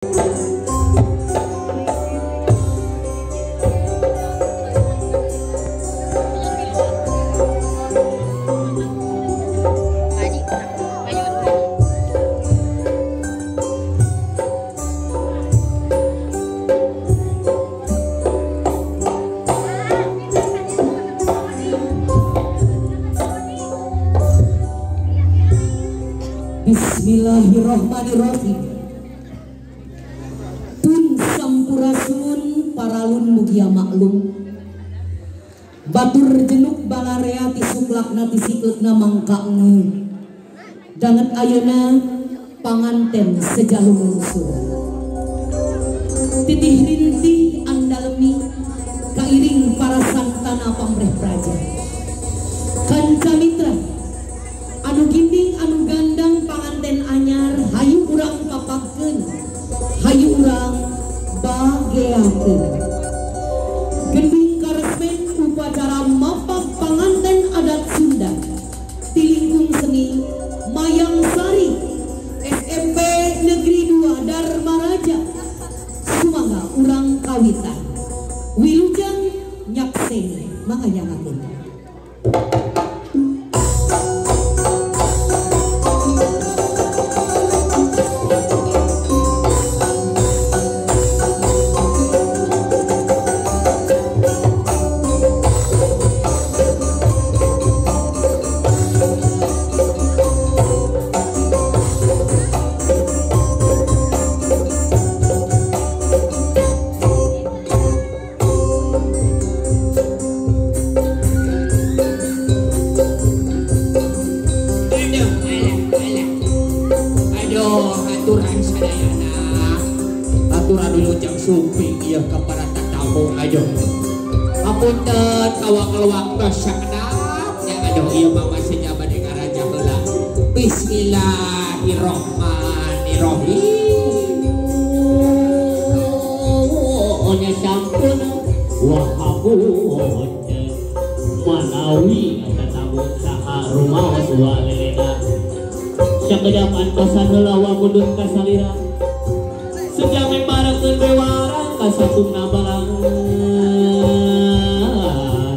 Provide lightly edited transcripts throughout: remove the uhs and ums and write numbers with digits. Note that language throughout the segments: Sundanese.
Bismillahirrahmanirrahim. Tun sampurasun paralun mugia maklum. Batur jenuk balarea ti suklakna ti sikleukna mangka nge. Danget ayeuna panganten sejalung unsur. Titih rintih andalemi kairing para santana pamreh praja. Kanca mitra anu ginding anu gandang panganten anyar hayu urang papakeun, hayu urang bageakeun. Gending karesmen upacara mapak panganten adat Sunda ti lingkung seni Mayang Sari SMP Negeri 2 Darmaraja. Sumangga urang kawitan wilujeng nyakseni mangga nyangakeun. Sumping ieu ka para tatamu aduh. Hapunten kawakal-waktos sakedap nya aduh ieu mah masih bade ngaraja heula. Bismillahirrahmanirrahim. Nya sampun wah hapunten manawi tatamu saha rumaos walelena. Sakedap antosan heula wa mundut ka salira. Sejame parakeun bewarang kasatungna barang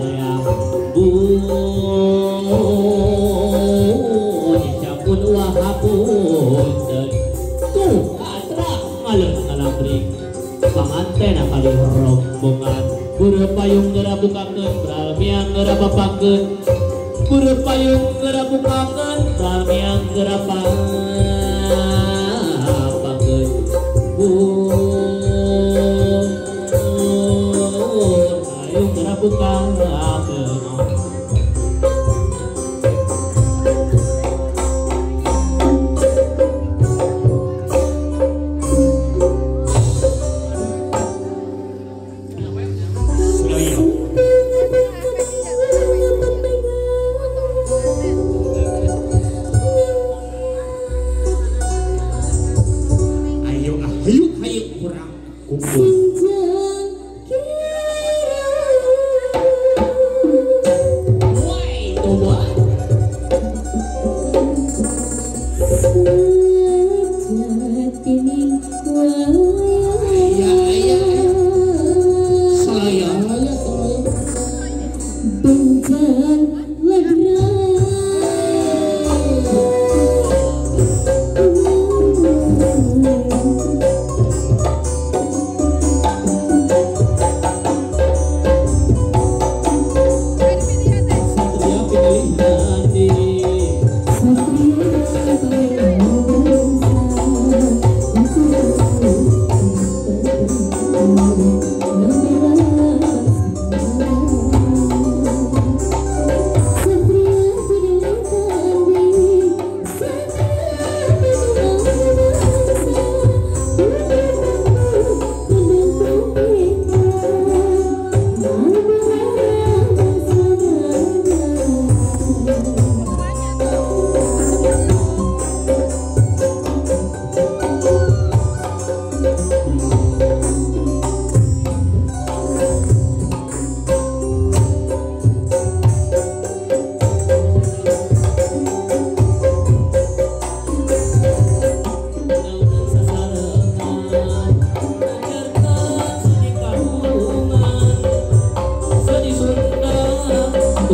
ya bun sampun wah hapunten tuh atra ngaleuh kalabring panganten kali rombongan beureum payung geura bukakeun bral miang geura bapakeun beureum payung geura bukakeun bral miang geura papakeun. Ayo geura bukakeun.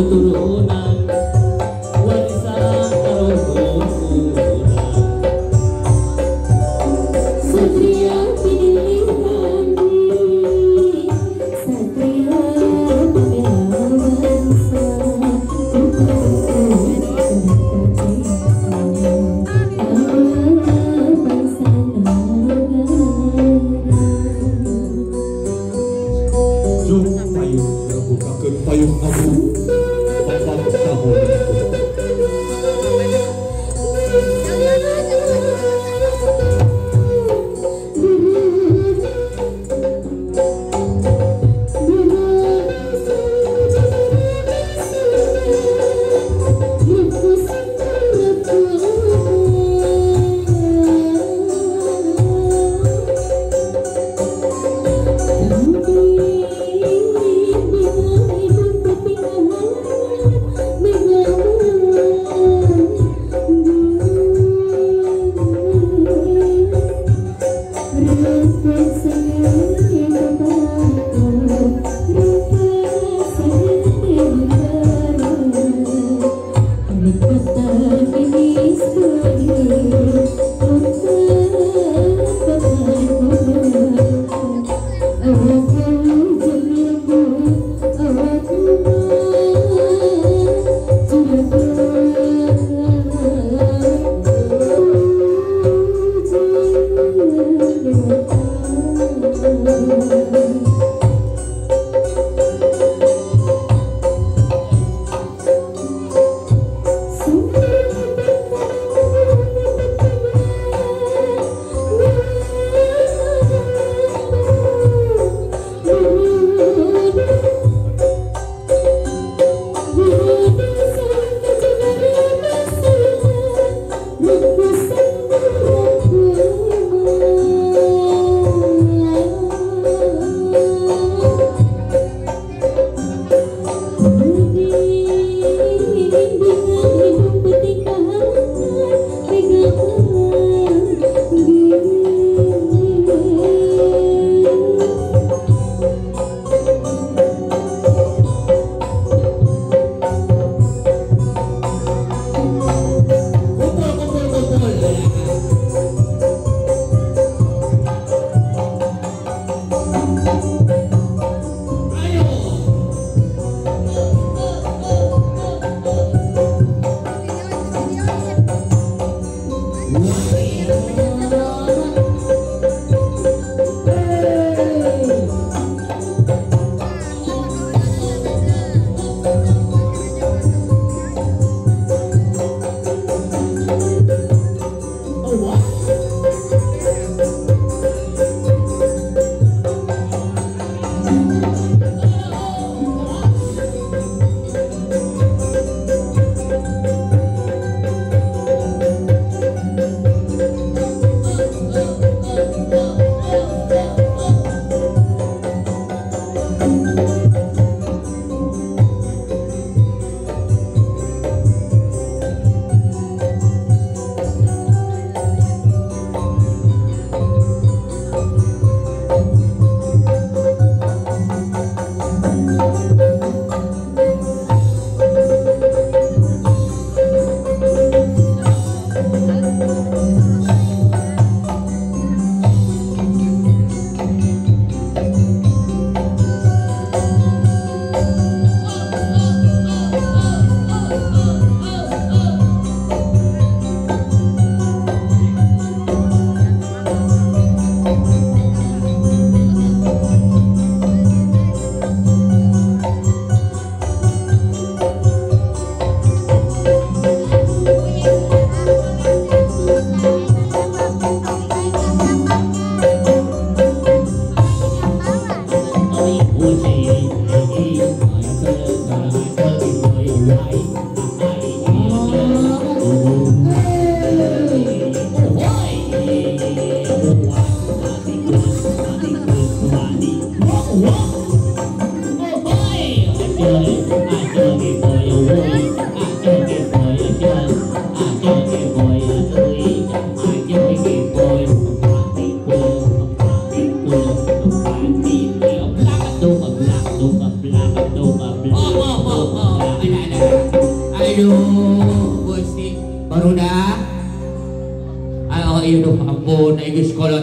Keturunan warisan karuhun urang. Satria pilihan, satria pembela bangsa. Bangsa negara. Jung payung ngabukakeun payung agung. Bapak tahun.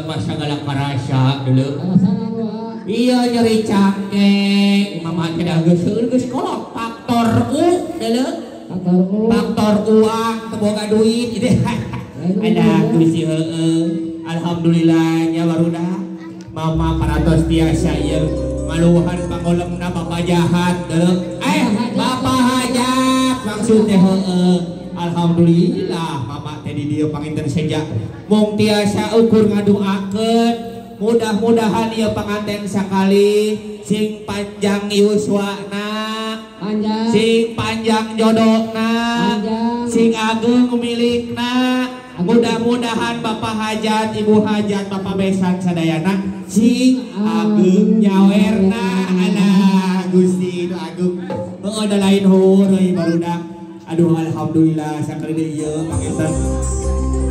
mah sagala karasa dulu. Iya nyeri cangkeng, mama tidak geus geus kolot faktor U dulu. Faktor uang teu boga duit gitu. Ada Gusti heueuh. Alhamdulillah nya barudak. Mama parantos tiasa ieu ngaluhan pangolemna bapak jahat dulu. Bapak hajat maksudnya heueuh. Alhamdulillah mama teh di dieu panginten seja mung tiasa ukur ngadoakeun mudah-mudahan ieu panganten sakali sing panjang yuswana, panjang, sing panjang jodohna, sing agung milikna. Mudah-mudahan bapak hajat, ibu hajat, bapak besan sadayana sing agung nyawerna. Alah Gusti nu agung heueuh da lain heureuy barudak. Aduh alhamdulillah sakali deui ieu panginten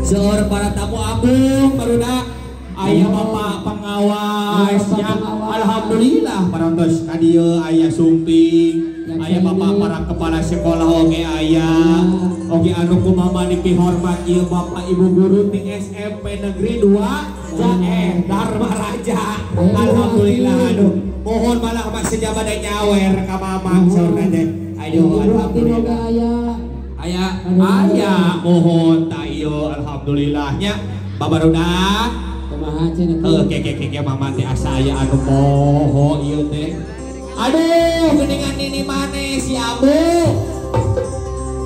seueur para tamu agung barudak aya bapak pengawasnya. Alhamdulillah parantos ka dieu aya sumping, aya bapak para kepala sekolah oge aya oge anu kumama dipihormat ieu bapak ibu guru di SMP Negeri 2 Jae Dharma Raja. Alhamdulillah aduh mohon malah masih bade nyawer ka mama saurna teh. Aduh alhamdulillah aya aya mohon ta ieu alhamdulillahnya babarudak kumaha cenah heuh ke mama teh asa aya anu poho ieu teh. Aduh geuningan nini maneh si Abu.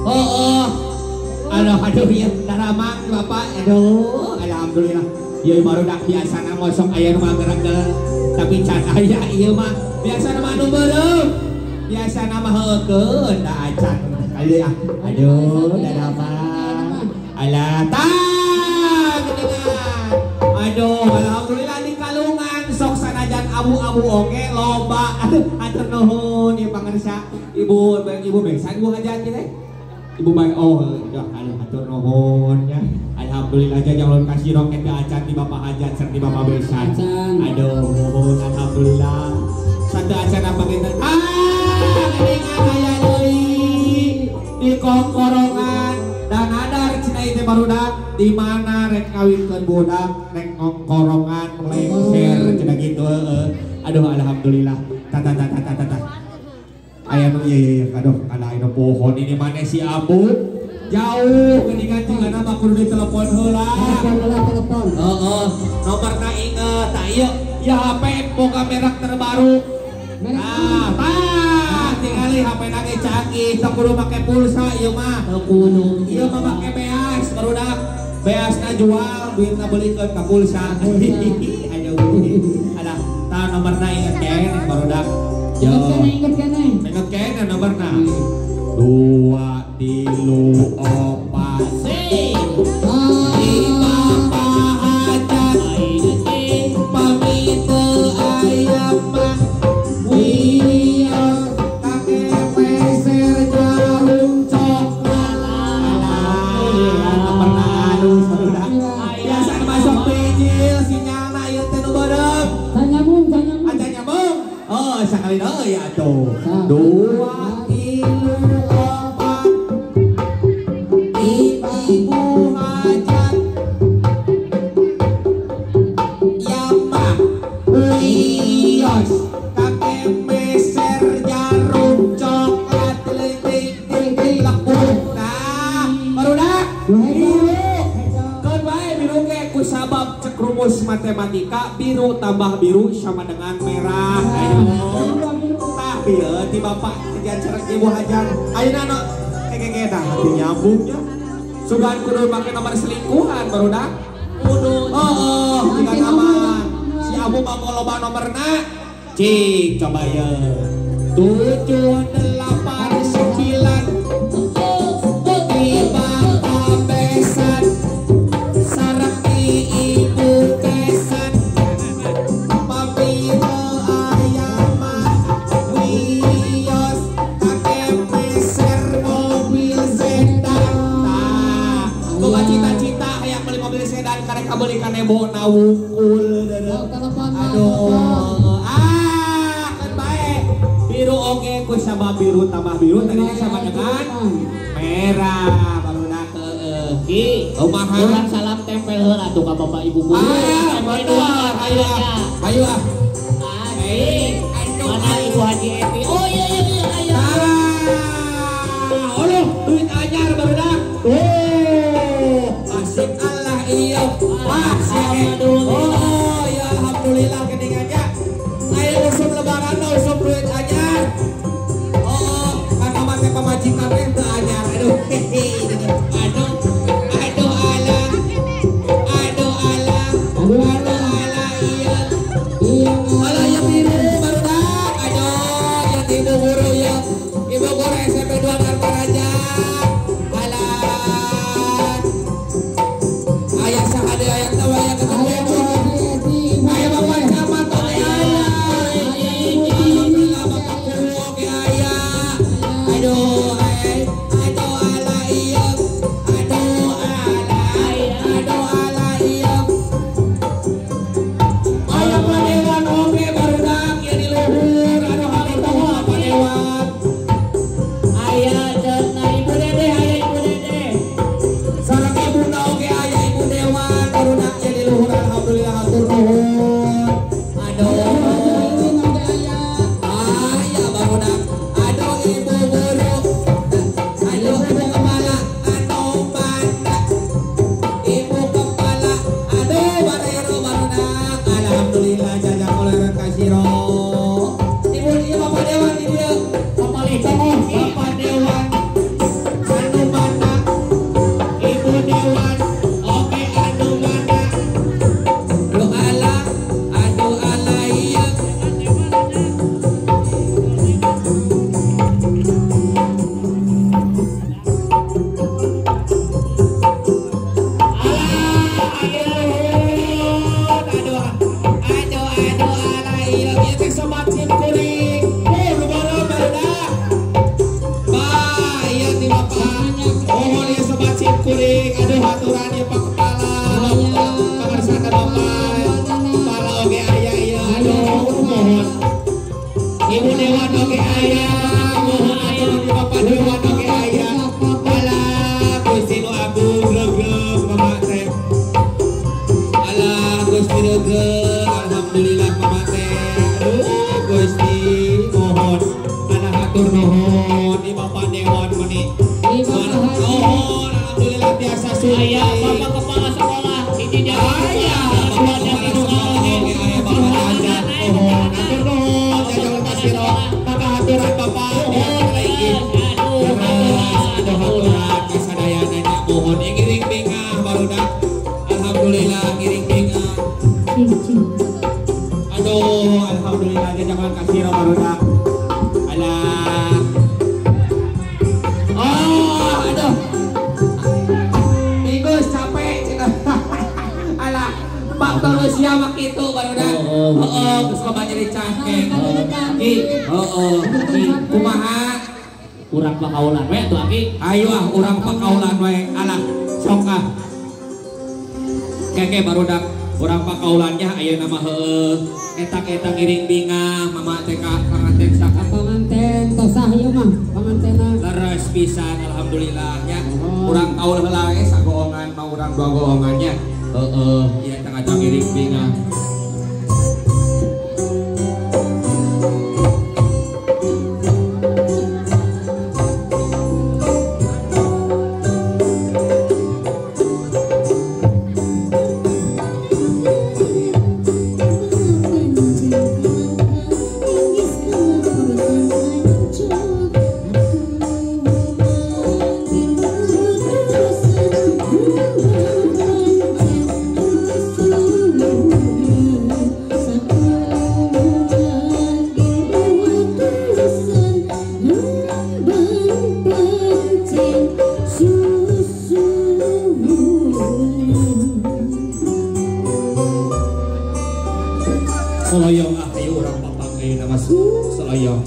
Heueuh aduh aduh ieu daramang bapak aduh alhamdulillah ieu barudak biasana mosok aya nu ngageregel tapi can aya ieu mah biasana mah anu beureum biasana mah heukeun da acan kali ah aduh daramang alah tah geuningan. Aduh alhamdulillah di kalungan sok sanajan abu-abu oge loba. Aduh hatur nuhun ieu pangersa ibu ibu besan ibu hajat kieu teh ibu bae oh aduh hatur nuhun ya. Alhamdulillah jajang ulun kasih roket ke acan di bapak hajat serta di bapak besan. Aduh alhamdulillah satu acan apa kita geuningan aya deui di kongkorongan dan adar cenah ieu teh barudak di mana rek kawinkeun budak rek ngongkorongan lengser cenah kitu heueuh. Aduh alhamdulillah tata tata tata tata aya nu ieu ieu aduh kana aya pohon ini maneh si Abu jauh geuningan cigana mah kudu ditelepon heula. Telepon heeh nomorna inget tah ieu ya HP boga merek terbaru. Nah tah tingali HP na ge canggih teu kudu make pulsa ieu mah teu kudu ieu mah make beas barudak beasna jual duitna beulikeun ka pulsa. Aduh alah tah nomorna inget keneh barudak. Yo inget keneh inget keneh nomorna 2 3 4 5 bapak hajat pamit aya mah wios kake peser jarum coklat. Alah pernah halus barudak biasa masuk bijil sinyalna ieu teh nu beureum nyambung aja nyambung oh sakali deui atuh 2 3 4 ibu hajat yamah wios kake meser jarum coklat leutik ting lekuk. Nah barudak biru keun bae biru ge ku sabab cek rumus matematika biru tambah biru sama dengan merah. Ayo tah ieu ti bapak diajar ibu hajat ayeuna nu keke tah hati nyambungnya sugan kudu make nomor selingkuhan barudak kudu oh jika nama si Abu mah loba nomorna cik coba ye 7 8 9 di bapak besan sareng ibu besan pami aya mah wios kake meser mobil sedan. Tah boga cita-cita hayang beli mobil sedan karek kabeuli ka nebona wungkul. Aduh ah kan bae biru oge ku sabab biru tambah biru tadi sama dengan merah barudak heueuh Ki kumaha urang salam tempel heula atuh ka Bapak Ibu guru. Ah, ayo ah. Ayo ah. Asik. Mana Ibu Haji Eti? Oh iya iya iya ayo. Ah, aduh, duit anyar barudak. Oh, asik Allah iya. Asik. Oh, ya alhamdulillah geuningannya. Ayo usum lebaran usum duit anyar. Oh, kan make pamajikan teh teu anyar. Aduh. Aduh. Aduh Allah. Aduh Allah. Aduh Allah iya. Iya. Alah ya biru barudak. Aduh, ya ibu guru ya. Ibu guru SMP 2 Darmaraja. Alah. Ayah saha deui aya teh aya ketemu. Aya bapak camat oge aya. Alhamdulillah bapak guru oge aya. Aduh, ai. Aduh Allah iya. Aduh Allah. Aduh Allah iya. Aya padewan oge barudak ya di luhur. Aduh alhamdulillah padewan. Aya cenah Ibu Dede, aya Ibu Dede. Sareng ibuna oge aya ibu dewan barudak ya di luhur. Alhamdulillah hatur nuhun. Aduh. Aya barudak. Aduh ibu guru. Aduh ibu kepala. Aduh mana. Ibu kepala. Aduh barero barudak. Alhamdulillah jazakallahu kasiro. Ibu ieu Bapak Dewan di dieu. Bapak Tokoh, Bapak Dewan. Anu mana? Ibu Dewan. Oke anu mana? Aduh Allah, aduh Allah iya. Alah, aduh, aduh, aduh, aduh, alah iya. Ieu teh sobat sim kuring. Oh, nu beureum barudak. Bah, ieu ti bapak. Mohon ieu sobat sim kuring. Aduh, aturan ieu Pak Kepala. Bapak, pangarsana Bapak. Kepala oge aya ieu. Aduh, mohon. Ibu Dewan oge aya. Mohon aturan ieu Bapak Dewan oge aya. Alah, Gusti nu agung reugreug mama teh. Alah, Gusti reugreug. Alhamdulillah mama teh. Aduh, Gusti mohon. Alah hatur nuhun di Bapak Dewan meuni. Mohon, alhamdulillah tiasa Aya suci. Bapak Kepala Sekolah, hiji jati Aya, dua Bapak jati Kepala tunggal Sekolah oge aya Bapak Azan. Mohon hatur nuhun jajakan kasiro. Maka haturan Bapak Dewan lagi. Aduh, Leres, aduh haturan kasadayana nya mohon ieu ngiring bingah barudak. Alhamdulillah ngiring bingah. Aduh, alhamdulillah jajakan kasiro barudak. Alah. Oh, aduh. Minggu capek cenah. Alah, faktor usia mah kitu barudak. Heeh, geus loba nyeri cangkeng. Ki, heeh, ki kumaha? Urang pakaulan we atuh Aki. Ayo ah urang pakaulan we. Alah, sok ah. Keke barudak urang pakaulannya ayeuna mah heueuh. Eta-eta ngiring bingah mama teh ka panganten saka Panganten tosah ieu mah, pangantena. leres pisan alhamdulillah nya. Urang kaul heula we sagoongan mah urang dua goongannya. Heeh, ieu teh ngajak ngiring bingah. Soloyong ah ayo urang papang ayeuna mah soloyong.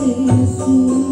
Yesus.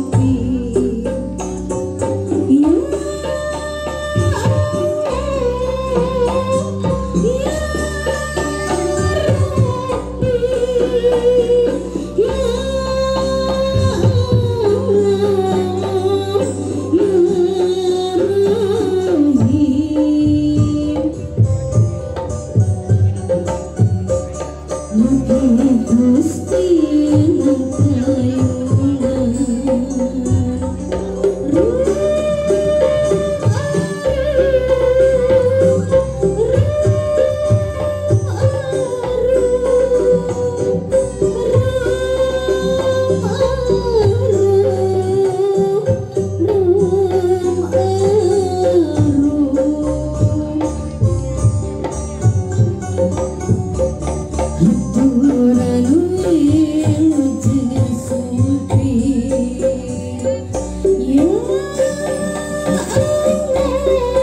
Oh,